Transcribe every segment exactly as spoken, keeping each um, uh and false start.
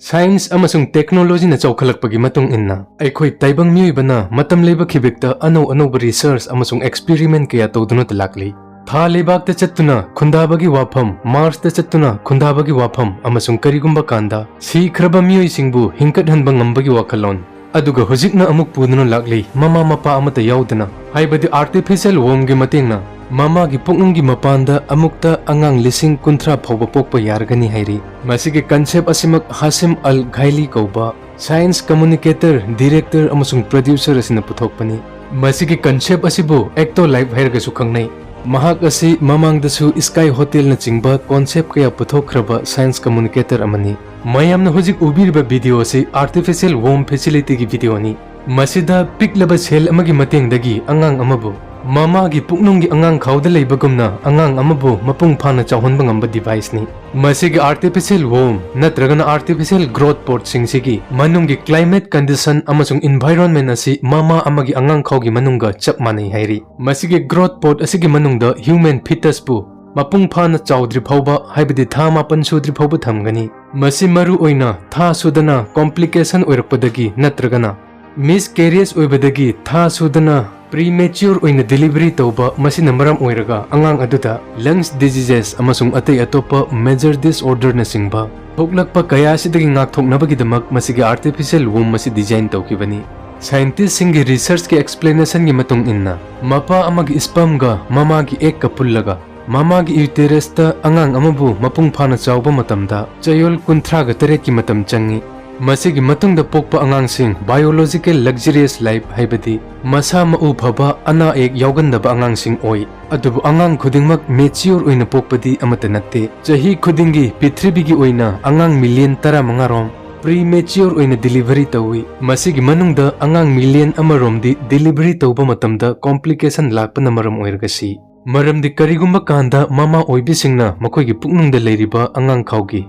Science ꯑꯃꯁꯨꯡ technologyꯅ ꯆꯥꯎꯈꯠꯂꯛꯄꯒꯤ ꯃꯇꯨꯡ ꯏꯟꯅ ꯑꯩꯈꯣꯏ ꯇꯥꯏꯕꯪ ꯃꯤꯑꯣꯏꯕꯅ ꯃꯇꯝ ꯂꯩꯕ ꯈꯤꯕꯤꯛꯇ ꯑꯅꯧ ꯑꯅꯧꯕ research ꯑꯃꯁꯨꯡ experiment ꯀꯌꯥ ꯇꯧꯗꯨꯅꯇ ꯂꯥꯛꯂꯤ꯫ ꯊꯥ ꯂꯩꯕꯥꯛꯇ ꯆꯠꯇꯨꯅ ꯈꯨꯟꯗꯥꯕꯒꯤ ꯋꯥꯐꯝ, Marsꯇ ꯆꯠꯇꯨꯅ ꯈꯨꯟꯗꯥꯕꯒꯤ ꯋꯥꯐꯝ, ꯑꯃꯁꯨꯡ ꯀꯔꯤꯒꯨꯝꯕ ꯀꯥꯟꯗ ꯁꯤꯈ꯭ꯔꯕ ꯃꯤꯑꯣꯏꯁꯤꯡꯕꯨ ꯍꯤꯡꯀꯠꯍꯟꯕ ꯉꯝꯕꯒꯤ ꯋꯥꯈꯜꯂꯣꯟ꯫ ꯑꯗꯨꯒ ꯍꯧꯖꯤꯛꯅ ꯑꯃꯨꯛ ꯄꯨꯗꯨꯅ ꯂꯥꯛꯂꯤ ꯃꯃꯥ ꯃꯄꯥ ꯑꯃꯠꯇ ꯌꯥꯎꯗꯅ, ꯍꯥꯏꯕꯗꯤ artificial wombꯒꯤ ꯃꯇꯦꯡꯅ ꯃꯃꯥꯒꯤ ꯄꯨꯛꯅꯨꯡꯒꯤ ꯃꯄꯥꯟꯗ ꯑꯃꯨꯛꯇ ꯑꯉꯥꯡ ꯂꯤꯁꯤꯡ ꯀꯨꯟꯊ꯭ꯔꯥ ꯐꯥꯎꯕ ꯄꯣꯛꯄ ꯌꯥꯔꯒꯅꯤ ꯍꯥꯏꯔꯤ꯫ ꯃꯁꯤꯒꯤ concept ꯑꯁꯤꯃꯛ ꯍꯥꯁꯤꯝ ꯑꯜ ꯘꯥꯏꯂꯤ ꯀꯧꯕ science communicator, director ꯑꯃꯁꯨꯡ producer ꯑꯁꯤꯅ ꯄꯨꯊꯣꯛꯄꯅꯤ꯫ ꯃꯁꯤꯒꯤ concept ꯑꯁꯤꯕꯨ Ectolife ꯍꯥꯏꯔꯒꯁꯨ ꯈꯪꯅꯩ꯫ ꯃꯍꯥꯛ ꯑꯁꯤ ꯃꯃꯥꯡꯗꯁꯨ Sky Hotelꯅꯆꯤꯡꯕ concept ꯀꯌꯥ ꯄꯨꯊꯣꯛꯈ꯭ꯔꯕ science communicator ꯑꯃꯅꯤ꯫ ꯃꯌꯥꯝꯅ ꯍꯧꯖꯤꯛ ꯎꯕꯤꯔꯤꯕ video ꯑꯁꯤ artificial womb facilityꯒꯤ videoꯅꯤ꯫ ꯃꯁꯤꯗ ꯄꯤꯛꯂꯕ cell ꯑꯃꯒꯤ ꯃꯇꯦꯡꯗꯒꯤ ꯑꯉꯥꯡ ꯑꯃꯕꯨ ꯃꯃꯥꯒꯤ ꯄꯨꯛꯅꯨꯡꯒꯤ ꯑꯉꯥꯡ ꯈꯥꯎꯗ ꯂꯩꯕꯒꯨꯝꯅ ꯑꯉꯥꯡ ꯑꯃꯕꯨ ꯃꯄꯨꯡ ꯐꯥꯅ ꯆꯥꯎꯍꯟꯕ ꯉꯝꯕ deviceꯅꯤ꯫ ꯃꯁꯤꯒꯤ artificial womb ꯅꯠꯇ꯭ꯔꯒꯅ artificial growth podꯁꯤꯡꯁꯤꯒꯤ ꯃꯅꯨꯡꯒꯤ climate condition ꯑꯃꯁꯨꯡ environment ꯑꯁꯤ ꯃꯃꯥ ꯑꯃꯒꯤ ꯑꯉꯥꯡ ꯈꯥꯎꯒꯤ ꯃꯅꯨꯡꯒ ꯆꯞ ꯃꯥꯟꯅꯩ ꯍꯥꯏꯔꯤ꯫ ꯃꯁꯤꯒꯤ growth pod ꯑꯁꯤꯒꯤ ꯃꯅꯨꯡꯗ human fetusꯄꯨ ꯃꯄꯨꯡ ꯐꯥꯅ ꯆꯥꯎꯗ꯭ꯔꯤ ꯐꯥꯎꯕ, ꯍꯥꯏꯕꯗꯤ ꯊꯥ ꯃꯥꯄꯟ ꯁꯨꯗ꯭ꯔꯤ ꯐꯥꯎꯕ ꯊꯝꯒꯅꯤ꯫ ꯃꯁꯤ ꯃꯔꯨ ꯑꯣꯏꯅ ꯊꯥ ꯁꯨꯗꯅ complication ꯑꯣꯏꯔꯛꯄꯗꯒꯤ ꯅꯠꯇ꯭ꯔꯒꯅ miscarriage ꯑꯣꯏꯕꯗꯒꯤ ꯊꯥ ꯁꯨꯗꯅ premature ꯑꯣꯏꯅ delivery ꯇꯧꯕ, ꯃꯁꯤꯅ ꯃꯔꯝ ꯑꯣꯏꯔꯒ ꯑꯉꯥꯡ ꯑꯗꯨꯗ lungs diseases ꯑꯃꯁꯨꯡ ꯑꯇꯩ ꯑꯇꯣꯞꯄ major disorderꯅꯆꯤꯡꯕ ꯊꯣꯛꯂꯛꯄ ꯀꯌꯥ ꯑꯁꯤꯗꯒꯤ ꯉꯥꯛꯊꯣꯛꯅꯕꯒꯤꯗꯃꯛ ꯃꯁꯤꯒꯤ artificial womb ꯑꯁꯤ design ꯇꯧꯈꯤꯕꯅꯤ꯫ Scientistꯁꯤꯡꯒꯤ researchꯀꯤ explanationꯒꯤ ꯃꯇꯨꯡ ꯏꯟꯅ, ꯃꯄꯥ ꯑꯃꯒꯤ spermꯒ ꯃꯃꯥꯒꯤ eggꯀ ꯄꯨꯜꯂꯒ ꯃꯃꯥꯒꯤ uterusꯇ ꯑꯉꯥꯡ ꯑꯃꯕꯨ ꯃꯄꯨꯡ ꯐꯥꯅ ꯆꯥꯎꯕ ꯃꯇꯝꯗ ꯆꯌꯣꯜ ꯀꯨꯟꯊ꯭ꯔꯥꯒ ꯇꯔꯦꯠꯀꯤ ꯃꯇꯝ ꯆꯪꯏ꯫ ꯃꯁꯤꯒꯤ ꯃꯇꯨꯡꯗ ꯄꯣꯛꯄ ꯑꯉꯥꯡꯁꯤꯡ biological luxurious life, ꯍꯥꯏꯕꯗꯤ ꯃꯁꯥ ꯃꯎ ꯐꯕ, ꯑꯅꯥ ꯑꯌꯦꯛ ꯌꯥꯎꯒꯟꯗꯕ ꯑꯉꯥꯡꯁꯤꯡ ꯑꯣꯏ꯫ ꯑꯗꯨꯕꯨ ꯑꯉꯥꯡ ꯈꯨꯗꯤꯡꯃꯛ mature ꯑꯣꯏꯅ ꯄꯣꯛꯄꯗꯤ ꯑꯃꯠꯇ ꯅꯠꯇꯦ꯫ ꯆꯍꯤ ꯈꯨꯗꯤꯡꯒꯤ ꯄ꯭ꯔꯤꯊꯤꯕꯤꯒꯤ ꯑꯣꯏꯅ ꯑꯉꯥꯡ million ꯇꯔꯥꯃꯉꯥ ꯔꯣꯝ premature ꯑꯣꯏꯅ delivery ꯇꯧꯏ꯫ ꯃꯁꯤꯒꯤ ꯃꯅꯨꯡꯗ ꯑꯉꯥꯡ million ꯑꯃ ꯔꯣꯝꯗꯤ delivery ꯇꯧꯕ ꯃꯇꯝꯗ complication ꯂꯥꯛꯄꯅ ꯃꯔꯝ ꯑꯣꯏꯔꯒ ꯁꯤ꯫ ꯃꯔꯝꯗꯤ ꯀꯔꯤꯒꯨꯝꯕ ꯀꯥꯟꯗ ꯃꯃꯥ ꯑꯣꯏꯕꯤꯁꯤꯡꯅ ꯃꯈꯣꯏꯒꯤ ꯄꯨꯛꯅꯨꯡꯗ ꯂꯩꯔꯤꯕ ꯑꯉꯥꯡ ꯈꯥꯎꯒꯤ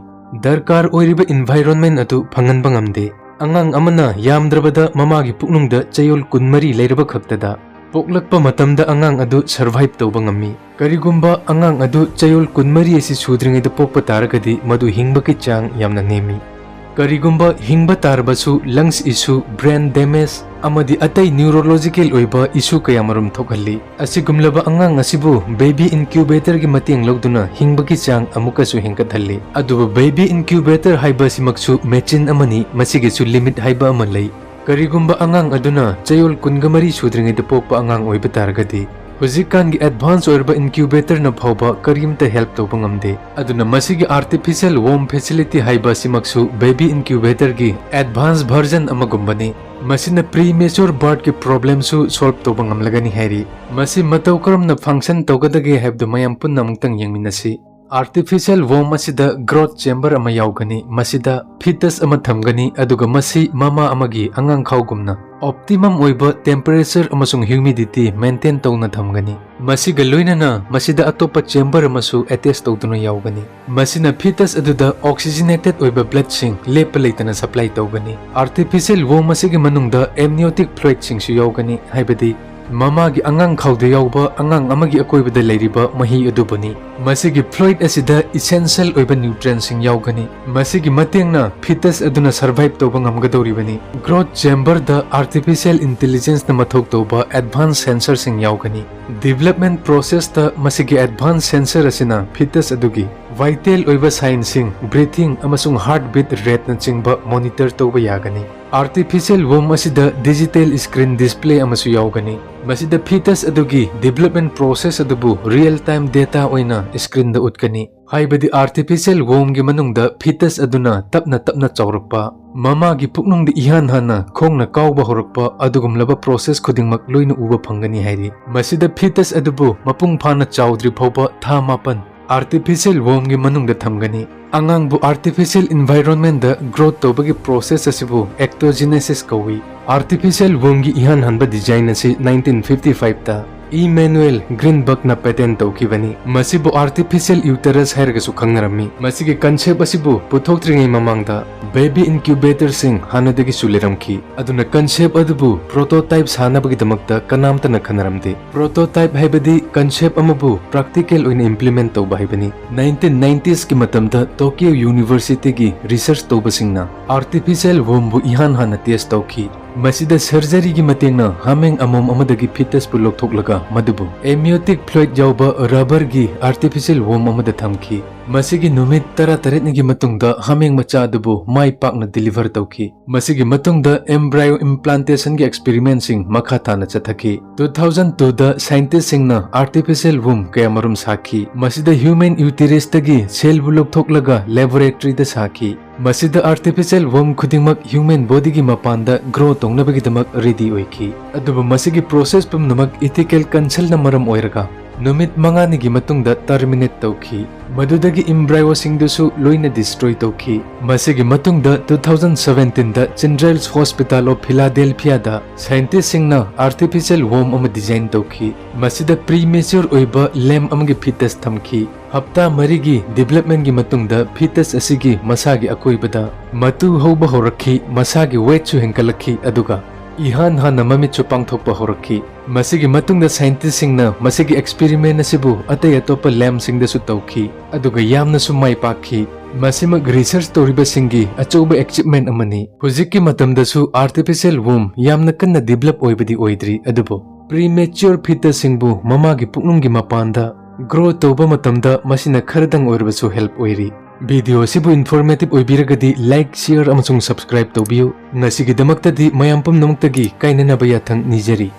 ꯗꯔꯀꯥꯔ ꯑꯣꯏꯔꯤꯕ environment ꯑꯗꯨ ꯐꯪꯍꯟꯕ ꯉꯝꯗꯦ꯫ ꯑꯉꯥꯡ ꯑꯃꯅ ꯌꯥꯝꯗ꯭ꯔꯕꯗ ꯃꯃꯥꯒꯤ ꯄꯨꯛꯅꯨꯡꯗ ꯆꯌꯣꯜ ꯀꯨꯟꯃꯔꯤ ꯂꯩꯔꯕ ꯈꯛꯇꯗ ꯄꯣꯛꯂꯛꯄ ꯃꯇꯝꯗ ꯑꯉꯥꯡ ꯑꯗꯨ survive ꯇꯧꯕ ꯉꯝꯃꯤ꯫ ꯀꯔꯤꯒꯨꯝꯕ ꯑꯉꯥꯡ ꯑꯗꯨ ꯆꯌꯣꯜ ꯀꯨꯟꯃꯔꯤ ꯑꯁꯤ ꯁꯨꯗ꯭ꯔꯤꯉꯩꯗ ꯄꯣꯛꯄ ꯇꯥꯔꯒꯗꯤ ꯃꯗꯨ ꯍꯤꯡꯕꯒꯤ ꯆꯥꯡ ꯌꯥꯝꯅ ꯅꯦꯝꯃꯤ꯫ ꯀꯔꯤꯒꯨꯝꯕ ꯍꯤꯡꯕ ꯇꯥꯔꯕꯁꯨ lungs issue, brain damage ꯑꯃꯗꯤ ꯑꯇꯩ neurological ꯑꯣꯏꯕ issue ꯀꯌꯥꯃꯔꯨꯝ ꯊꯣꯛꯍꯜꯂꯤ꯫ ꯑꯁꯤꯒꯨꯝꯂꯕ ꯑꯉꯥꯡ ꯑꯁꯤꯕꯨ baby incubatorꯒꯤ ꯃꯇꯦꯡ ꯂꯧꯗꯨꯅ ꯍꯤꯡꯕꯒꯤ ꯆꯥꯡ ꯑꯃꯨꯛꯀꯁꯨ ꯍꯦꯟꯒꯠꯍꯜꯂꯤ꯫ ꯑꯗꯨꯕꯨ baby incubator ꯍꯥꯏꯕ ꯑꯁꯤꯃꯛꯁꯨ machine ꯑꯃꯅꯤ, ꯃꯁꯤꯒꯤꯁꯨ limit ꯍꯥꯏꯕ ꯑꯃ ꯂꯩ꯫ ꯀꯔꯤꯒꯨꯝꯕ ꯑꯉꯥꯡ ꯑꯗꯨꯅ ꯆꯌꯣꯜ ꯀꯨꯟꯒ ꯃꯔꯤ ꯁꯨꯗ꯭ꯔꯤꯉꯩꯗ ꯄꯣꯛꯄ ꯑꯉꯥꯡ ꯑꯣꯏꯕ ꯇꯥꯔꯒꯗꯤ, ꯍꯧꯖꯤꯛꯀꯥꯟꯒꯤ advance ꯑꯣꯏꯔꯕ incubatorꯅ ꯐꯥꯎꯕ ꯀꯔꯤꯝꯇ help ꯇꯧꯕ ꯉꯝꯗꯦ꯫ ꯑꯗꯨꯅ ꯃꯁꯤꯒꯤ artificial womb facility ꯍꯥꯏꯕ ꯑꯁꯤꯃꯛꯁꯨ baby incubatorꯒꯤ advance version ꯑꯃꯒꯨꯝꯕꯅꯤ꯫ ꯃꯁꯤꯅ premature birthꯀꯤ problemꯁꯨ solve ꯇꯧꯕ ꯉꯝꯂꯒꯅꯤ ꯍꯥꯏꯔꯤ꯫ ꯃꯁꯤ ꯃꯇꯧ ꯀꯔꯝꯅ function ꯇꯧꯒꯗꯒꯦ ꯍꯥꯏꯕꯗꯨ ꯃꯌꯥꯝ ꯄꯨꯟꯅ ꯑꯃꯨꯛꯇꯪ ꯌꯦꯡꯃꯤꯟꯅꯁꯤ꯫ Artificial womb ꯑꯁꯤꯗ growth chamber ꯑꯃ ꯌꯥꯎꯒꯅꯤ꯫ ꯃꯁꯤꯗ fetus ꯑꯃ ꯊꯝꯒꯅꯤ, ꯑꯗꯨꯒ ꯃꯁꯤ ꯃꯃꯥ ꯑꯃꯒꯤ ꯑꯉꯥꯡꯈꯥꯎꯒꯨꯝꯅ optimum ꯑꯣꯏꯕ temperature ꯑꯃꯁꯨꯡ humidity maintain ꯇꯧꯅ ꯊꯝꯒꯅꯤ꯫ ꯃꯁꯤꯒ ꯂꯣꯏꯅꯅ ꯃꯁꯤꯗ ꯑꯇꯣꯞꯄ chamber ꯑꯃꯁꯨ attach ꯇꯧꯗꯨꯅ ꯌꯥꯎꯒꯅꯤ꯫ ꯃꯁꯤꯅ fetus ꯑꯗꯨꯗ oxygenated ꯑꯣꯏꯕ bloodꯁꯤꯡ ꯂꯦꯞꯄ ꯂꯩꯇꯅ supply ꯇꯧꯒꯅꯤ꯫ Artificial womb ꯑꯁꯤꯒꯤ ꯃꯅꯨꯡꯗ amniotic fluidꯁꯤꯡꯁꯨ ꯌꯥꯎꯒꯅꯤ, ꯍꯥꯏꯕꯗꯤ ꯃꯃꯥꯒꯤ ꯑꯉꯥꯡꯈꯥꯎꯗ ꯌꯥꯎꯕ ꯑꯉꯥꯡ ꯑꯃꯒꯤ ꯑꯀꯣꯏꯕꯗ ꯂꯩꯔꯤꯕ ꯃꯍꯤ ꯑꯗꯨꯕꯨꯅꯤ꯫ ꯃꯁꯤꯒꯤ fluid ꯑꯁꯤꯗ essential ꯑꯣꯏꯕ nutrientꯁꯤꯡ ꯌꯥꯎꯒꯅꯤ꯫ ꯃꯁꯤꯒꯤ ꯃꯇꯦꯡꯅ fetus ꯑꯗꯨꯅ survive ꯇꯧꯕ ꯉꯝꯒꯗꯧꯔꯤꯕꯅꯤ꯫ Growth chamberꯗ artificial intelligenceꯅ ꯃꯊꯧ ꯇꯧꯕ advanced sensorꯁꯤꯡ ꯌꯥꯎꯒꯅꯤ꯫ Development processꯇ ꯃꯁꯤꯒꯤ advanced sensor ꯑꯁꯤꯅ fetus ꯑꯗꯨꯒꯤ vital ꯑꯣꯏꯕ signꯁꯤꯡ, breathing ꯑꯃꯁꯨꯡ heartbeat rateꯅꯆꯤꯡꯕ monitor ꯇꯧꯕ ꯌꯥꯒꯅꯤ꯫ Artificial womb ꯑꯁꯤꯗ digital screen display ꯑꯃꯁꯨ ꯌꯥꯎꯒꯅꯤ꯫ ꯃꯁꯤꯗ fetus ꯑꯗꯨꯒꯤ development process ꯑꯗꯨꯕꯨ real time data ꯑꯣꯏꯅ screenꯗ ꯎꯠꯀꯅꯤ꯫ ꯍꯥꯏꯕꯗꯤ artificial wombꯒꯤ ꯃꯅꯨꯡꯗ fetus ꯑꯗꯨꯅ ꯇꯞꯅ ꯇꯞꯅ ꯆꯥꯎꯔꯛꯄ, ꯃꯃꯥꯒꯤ ꯄꯨꯛꯅꯨꯡꯗ ꯏꯍꯥꯟ ꯍꯥꯟꯅ ꯈꯣꯡꯅ ꯀꯥꯎꯕ ꯍꯧꯔꯛꯄ, ꯑꯗꯨꯒꯨꯝꯂꯕ process ꯈꯨꯗꯤꯡꯃꯛ ꯂꯣꯏꯅ ꯎꯕ ꯐꯪꯒꯅꯤ ꯍꯥꯏꯔꯤ꯫ ꯃꯁꯤꯗ fetus ꯑꯗꯨꯕꯨ ꯃꯄꯨꯡ ꯐꯥꯅ ꯆꯥꯎꯗ꯭ꯔꯤ ꯐꯥꯎꯕ ꯊꯥ ꯃꯥꯄꯟ artificial wombꯒꯤ ꯃꯅꯨꯡꯗ ꯊꯝꯒꯅꯤ꯫ ꯑꯉꯥꯡꯕꯨ artificial environmentꯗ growth ꯇꯧꯕꯒꯤ process ꯑꯁꯤꯕꯨ ectogenesis ꯀꯧꯏ꯫ Artificial wombꯒꯤ ꯏꯍꯥꯟ ꯍꯥꯟꯕ design ꯑꯁꯤ nineteen fifty fiveꯇ ꯏꯃꯦꯅꯨꯑꯦꯜ ꯒ꯭ꯔꯤꯟꯕꯔꯒꯅ patent ꯇꯧꯈꯤꯕꯅꯤ꯫ ꯃꯁꯤꯕꯨ artificial uterus ꯍꯥꯏꯔꯒꯁꯨ ꯈꯪꯅꯔꯝꯃꯤ꯫ ꯃꯁꯤꯒꯤ concept ꯑꯁꯤꯕꯨ ꯄꯨꯊꯣꯛꯇ꯭ꯔꯤꯉꯩ ꯃꯃꯥꯡꯗ baby incubatorꯁꯤꯡ ꯍꯥꯟꯅꯗꯒꯤꯁꯨ ꯂꯩꯔꯝꯈꯤ꯫ ꯑꯗꯨꯅ concept ꯑꯗꯨꯕꯨ prototype ꯁꯥꯅꯕꯒꯤꯗꯃꯛꯇ ꯀꯅꯥꯝꯇꯅ ꯈꯟꯅꯔꯝꯗꯦ꯫ Prototype ꯍꯥꯏꯕꯗꯤ concept ꯑꯃꯕꯨ practical ꯑꯣꯏꯅ implement ꯇꯧꯕ ꯍꯥꯏꯕꯅꯤ꯫ Nineteen nineties ꯀꯤ ꯃꯇꯝꯗ Tokyo University ꯒꯤ research ꯇꯧꯕꯁꯤꯡꯅ artificial womb ꯕꯨ ꯏꯍꯥꯟ ꯍꯥꯟꯅ test ꯇꯧꯈꯤ꯫ ꯃꯁꯤꯗ surgery ꯒꯤ ꯃꯇꯦꯡꯅ ꯍꯥꯃꯦꯡ ꯑꯃꯣꯝ ꯑꯃꯗꯒꯤ fetus ꯄꯨ ꯂꯧꯊꯣꯛꯂꯒ ꯃꯗꯨꯕꯨ amniotic fluid ꯌꯥꯎꯕ rubber ꯒꯤ artificial womb ꯑꯃꯗ ꯊꯝꯈꯤ꯫ ꯃꯁꯤꯒꯤ ꯅꯨꯃꯤꯠ ꯇꯔꯥꯇꯔꯦꯠꯅꯤꯒꯤ ꯃꯇꯨꯡꯗ ꯍꯥꯃꯦꯡ ꯃꯆꯥ ꯑꯗꯨꯕꯨ ꯃꯥꯏ ꯄꯥꯛꯅ deliver ꯇꯧꯈꯤ꯫ ꯃꯁꯤꯒꯤ ꯃꯇꯨꯡꯗ embryo implantation ꯒꯤ experiment ꯁꯤꯡ ꯃꯈꯥ ꯇꯥꯅ ꯆꯠꯊꯈꯤ꯫ Two thousand two ꯗ scientist ꯁꯤꯡꯅ artificial womb ꯀꯌꯥꯃꯔꯨꯝ ꯁꯥꯈꯤ꯫ ꯃꯁꯤꯗ human uterus ꯇꯒꯤ cell ꯕꯨ ꯂꯧꯊꯣꯛꯂꯒ laboratory ꯗ ꯁꯥꯈꯤ꯫ ꯃꯁꯤꯗ artificial womb ꯈꯨꯗꯤꯡꯃꯛ human body ꯒꯤ ꯃꯄꯥꯟꯗ grow ꯇꯧꯅꯕꯒꯤꯗꯃꯛ ready ꯑꯣꯏꯈꯤ꯫ ꯑꯗꯨꯕꯨ ꯃꯁꯤꯒꯤ process ꯄꯨꯝꯅꯃꯛ ethical concern ꯅ ꯃꯔꯝ ꯑꯣꯏꯔꯒ ꯅꯨꯃꯤꯠ ꯃꯉꯥꯅꯤꯒꯤ ꯃꯇꯨꯡꯗ terminate ꯇꯧꯈꯤ꯫ ꯃꯗꯨꯗꯒꯤ embryo ꯁꯤꯡꯗꯨꯁꯨ ꯂꯣꯏꯅ destroy ꯇꯧꯈꯤ꯫ ꯃꯁꯤꯒꯤ ꯃꯇꯨꯡꯗ two thousand seventeen the Children's Hospital of Philadelphia the scientist ꯁꯤꯡꯅ artificial womb ꯑꯃ design ꯇꯧꯈꯤ꯫ ꯃꯁꯤꯗ premature ꯑꯣꯏꯕ lamb ꯑꯃꯒꯤ fetus ꯊꯝꯈꯤ꯫ ꯍꯞꯇꯥ ꯃꯔꯤꯒꯤ development ꯀꯤ ꯃꯇꯨꯡꯗ fetus ꯑꯁꯤꯒꯤ ꯃꯁꯥꯒꯤ ꯑꯀꯣꯏꯕꯗ ꯃꯇꯨ ꯍꯧꯕ ꯍꯧꯔꯛꯈꯤ, ꯃꯁꯥꯒꯤ weight ꯁꯨ ꯍꯦꯟꯒꯠꯂꯛꯈꯤ, ꯑꯗꯨꯒ ꯏꯍꯥꯟ ꯍꯥꯟꯅ ꯃꯃꯤꯠꯁꯨ ꯄꯥꯡꯊꯣꯛꯄ ꯍꯧꯔꯛꯈꯤ꯫ ꯃꯁꯤꯒꯤ ꯃꯇꯨꯡꯗ scientist ꯁꯤꯡꯅ ꯃꯁꯤꯒꯤ experiment ꯑꯁꯤꯕꯨ ꯑꯇꯩ ꯑꯇꯣꯞꯄ lamb ꯁꯤꯡꯗꯁꯨ ꯇꯧꯈꯤ, ꯑꯗꯨꯒ ꯌꯥꯝꯅꯁꯨ ꯃꯥꯏ ꯄꯥꯛꯈꯤ꯫ ꯃꯁꯤꯃꯛ research ꯇꯧꯔꯤꯕꯁꯤꯡꯒꯤ ꯑꯆꯧꯕ achievement ꯑꯃꯅꯤ꯫ ꯍꯧꯖꯤꯛꯀꯤ ꯃꯇꯝꯗꯁꯨ artificial womb ꯌꯥꯝꯅ ꯀꯟꯅ develop ꯑꯣꯏꯕꯗꯤ ꯑꯣꯏꯗ꯭ꯔꯤ, ꯑꯗꯨꯕꯨ premature fetus ꯁꯤꯡꯕꯨ ꯃꯃꯥꯒꯤ ꯄꯨꯛꯅꯨꯡꯒꯤ ꯃꯄꯥꯟꯗ grow ꯇꯧꯕ ꯃꯇꯝꯗ ꯃꯁꯤꯅ ꯈꯔꯗꯪ ꯑꯣꯏꯔꯕꯁꯨ help ꯑꯣꯏꯔꯤ꯫ Video ꯑꯁꯤꯕꯨ informative ꯑꯣꯏꯕꯤꯔꯒꯗꯤ like, share ꯑꯃꯁꯨꯡ subscribe ꯇꯧꯕꯤꯌꯨ꯫ ꯉꯁꯤꯒꯤꯗꯃꯛꯇꯗꯤ ꯃꯌꯥꯝ ꯄꯨꯝꯅꯃꯛꯇꯒꯤ ꯀꯥꯏꯅꯅꯕ ꯌꯥꯊꯪ ꯅꯤꯖꯔꯤ꯫